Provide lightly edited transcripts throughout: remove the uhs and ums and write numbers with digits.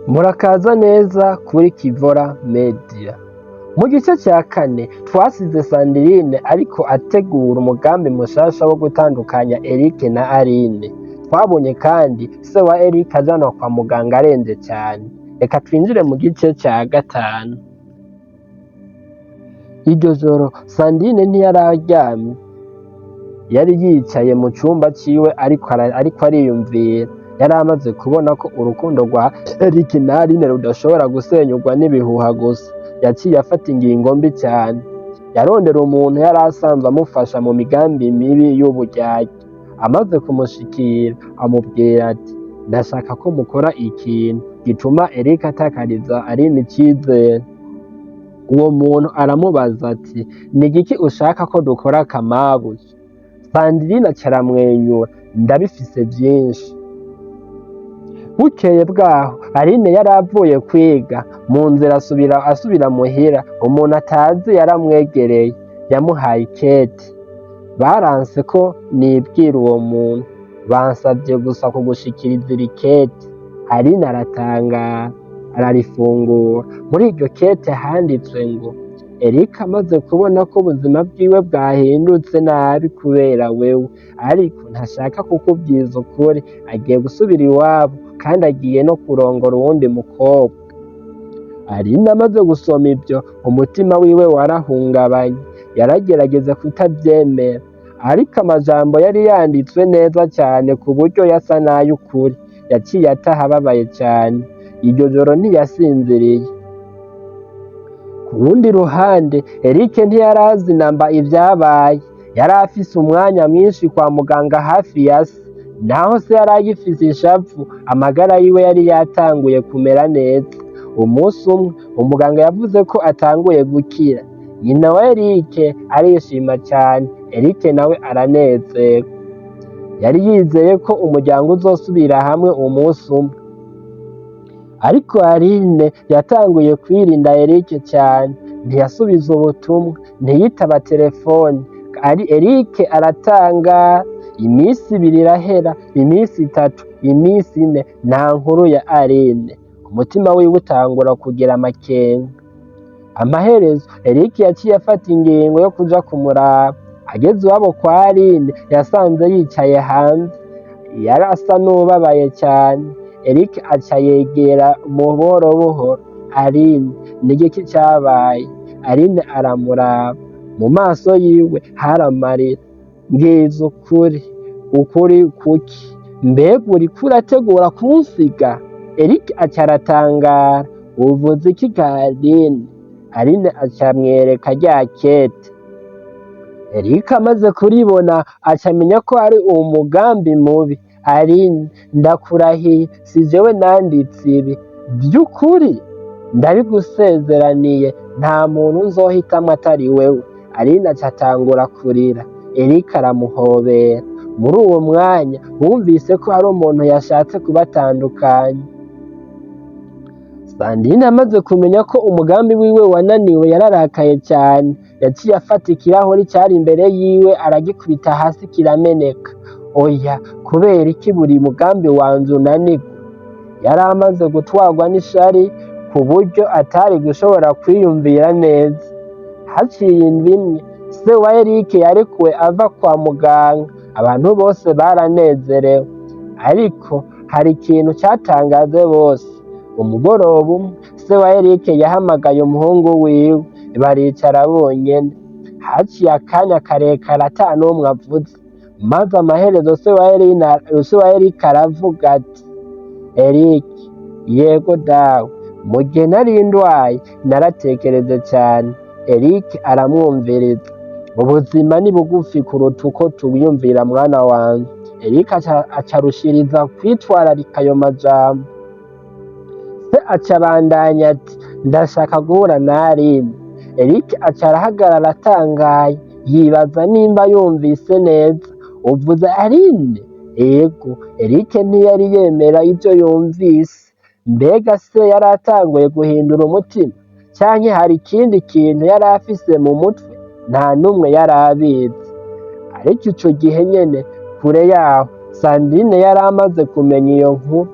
Murakaza neza kuri Kivora Media. Mu gice ca kane twasize Sandrine ariko ategura umugambi mushasha wo gutandukanya Eric na Aline. Twabonye kandi se wa Eric ajanwa kwa muganga aremvye cane. Reka twinjire mu gice ca gatanu. Iryo joro Sandrine ntiyararyamye, yari yicaye mu cumba ciwe ariko ariyumvira. Yari amaze kubona ko urukundo rwa Eric na Aline rudashobora gusenyurwa n'ibihuha gusa. Yaciye afata ingingo mbi cane. Yarondera umuntu yari asanzwe amufasha mu migambi mibi y'uburyarya. Amaze kumushikira amubwira ati: "Ndashaka ko mukora ikintu gituma Eric atakariza Aline icizere." Uwo muntu aramubaza ati: "Ni igiki ushaka ko dukora kamabuye?" Sandrine aca aramwenyura: "Ndabifise vyinshi." Bukeye bwaho Aline yari avuye kwiga, mu nzira asubira muhira, umuntu atazi yaramwegereye, yamuhaye ikete. "Baranse ko nibwira uwo muntu, bansavye gusa kugushikiriza iri kete." Aline aratangara, ararifungura. Muri iryo kete handitswe ngo: "Eric amaze kubona ko ubuzima bwiwe bwahindutse nabi kubera wewe, ariko ntashaka kukubwiza ukuri. Agiye gusubira iwabo kandi agiye no kurongora uwundi mukobwa." Aline amaze gusoma ivyo, umutima wiwe warahungabanye. Yaragerageza kutavyemera, ariko amajambo yari yanditswe neza cane ku buryo yasa n'ay'ukuri. Yaciye ataha ababaye cane. Iryo joro ntiyasinziriye. Ku rundi ruhande, Eric ntiyarazi namba ivyabaye. Yari afise umwanya mwinshi kwa muganga hafi ya se. Naho se yari agifise ishavu, amagara yiwe yari yatanguye kumera neza. Umunsi umwe, umuganga yavuze ko atanguye gukira. Nyina wa Eric arishima cane, Eric nawe aranezerwa. Yari yizeye ko umuryango uzosubira hamwe umunsi umwe. Ariko Aline yatanguye kwirinda Eric cane, ntiyasubiza ubutumwa, ntiyitaba telefone. Ari Eric aratangara. Iminsi 2 irahera, iminsi 3, iminsi 4, nta nkuru ya Aline. Umutima wiwe utangura kugira amakenga. Amaherezo Eric yaciye afata ingingo yo kuja kumuraba. Ageze iwabo kwa Aline, yasanze yicaye hanze. Yari asa n'uwubabaye cane. Eric aca yegera buhoro buhoro: "Aline, ni igiki cabaye?" Aline aramuraba. Mu maso yiwe hari amarira. "Mbwiza ukuri." "Ukuri kuki? Mbega uriko urategura kunsiga?" Eric aca aratangara: "Uvuze iki ga Aline?" Aline aca amwereka rya kete. Eric amaze kuribona aca amenya ko ari umugambi mubi. "Aline, ndakurahiye, si jewe nanditse ibi. Vy'ukuri ndabigusezeraniye, nta muntu nzohitamwo atari wewe." Aline aca atangura kurira. Eric aramuhobera. Muri uwo mwanya bumvise ko hari umuntu yashatse kubatandukanya. Sandrine amaze kumenya ko umugambi wiwe wananiwe, yararakaye cane. Yaciye afata ikirahuri cari imbere yiwe aragikubita hasi kirameneka. "Oya, kubera iki buri mugambi wanje unanirwa?" Yari amaze gutwarwa n'ishari ku buryo atari gushobora kwiyumvira neza. Haciye indwi imwe, se wa Eric yarekuwe ava kwa muganga. Abantu bose baranezerewe. Ariko hari ikintu catangaje bose. Umugoroba umwe, se wa Eric yahamagaye umuhungu wiwe, baricara bonyene. Haciye akanya karekare ata n'umwe avuze. Maze amaherezo se wa Eric aravuga ati: "Eric." "Yego dawe." "Mu gihe nari ndwaye naratekereje cane." Eric aramwumviriza. "Ubuzima ni bugufi kuruta uko tubiyumvira, mwana wanje." Eric aca arushiriza kwitwararika ayo majambo. Se aca abandanya ati: "Ndashaka guhura na Aline." Eric aca arahagarara atangaye, yibaza nimba yumvise neza. "Uvuze Aline?" "Ego." Eric ntiyari yemera ivyo yumvise. Mbega se yari atanguye guhindura umutima, canke hari ikindi kintu yari afise mu mutwe? Nta n'umwe yari abizi. Ariko ico gihe nyene, kure yaho, Sandrine yari amaze kumenya iyo nkuru,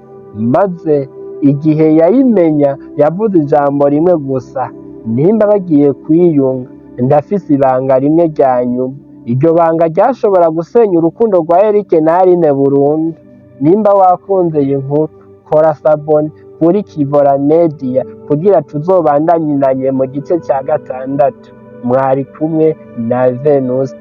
maze Igihe yayimenya, yavuze ijambo rimwe gusa: "Nimba bagiye kwiyunga, ndafise ibanga rimwe rya nyuma." Iryo banga ryashobora gusenya urukundo rwa Eric na Aline burundu. Nimba wakunze iyi nkuru, kora s'abonner kuri Kivora Media kugira tuzobandanyinanye mu gice cya gatandatu. Mwari kumwe na Venuste.